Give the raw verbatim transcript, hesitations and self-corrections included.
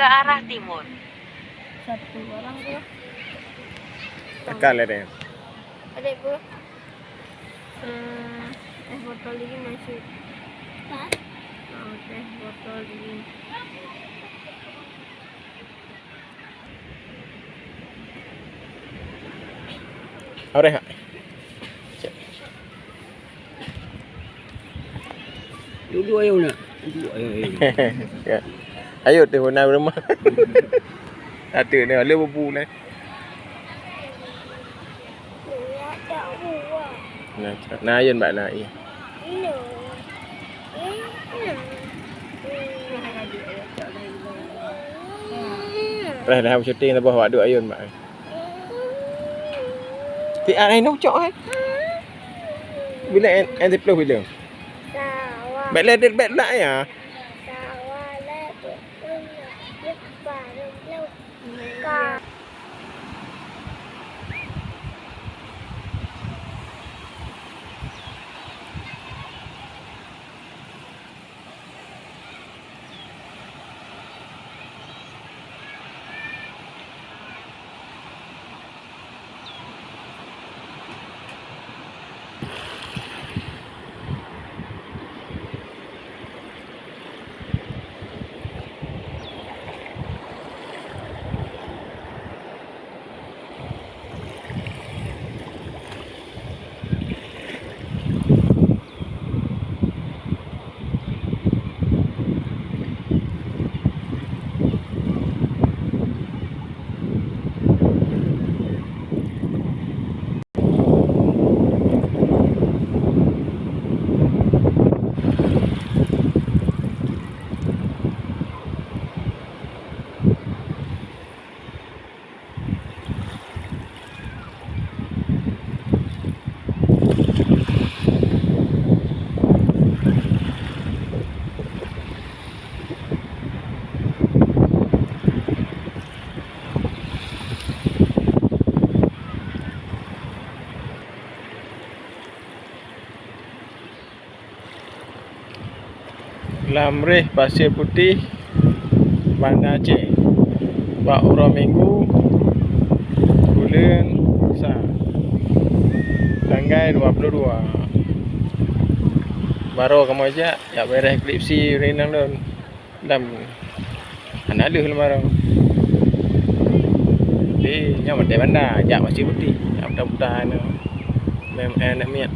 ke arah timur. Satu orang tu. Tekan lah dia. Adik bro. Eh, es botol ini masih. Hah? Oh, es botol ini. Oreh, Kak. Cek. Duduk ayo nak. Duduk ayo, ayo. Ya. Ayo, teh, huna rumah. Satu ni, le bubu ni. Nah, nah, ayun bak na, iya. Reh dah syuting saboh wak duek ayun bak. Ti ai nu cok ai. Bila en, en sepuluh bila? Sawa. Bek le, bek lak ya. Sawa le tu. Ka. Lam reh Pasir Putih, Banda Aceh, bak uroe Minggu, buleuen sa, tanggai dua puluh dua. Baroe kamoe jak, jak beureh skripsi ureueng inong lôn. Lam hana lheueh lom baroe. Jadi, nyoe watèe banda, jak Pasir Putih, jak puta-puta nyoe. Mem-, eh, aneuk miet.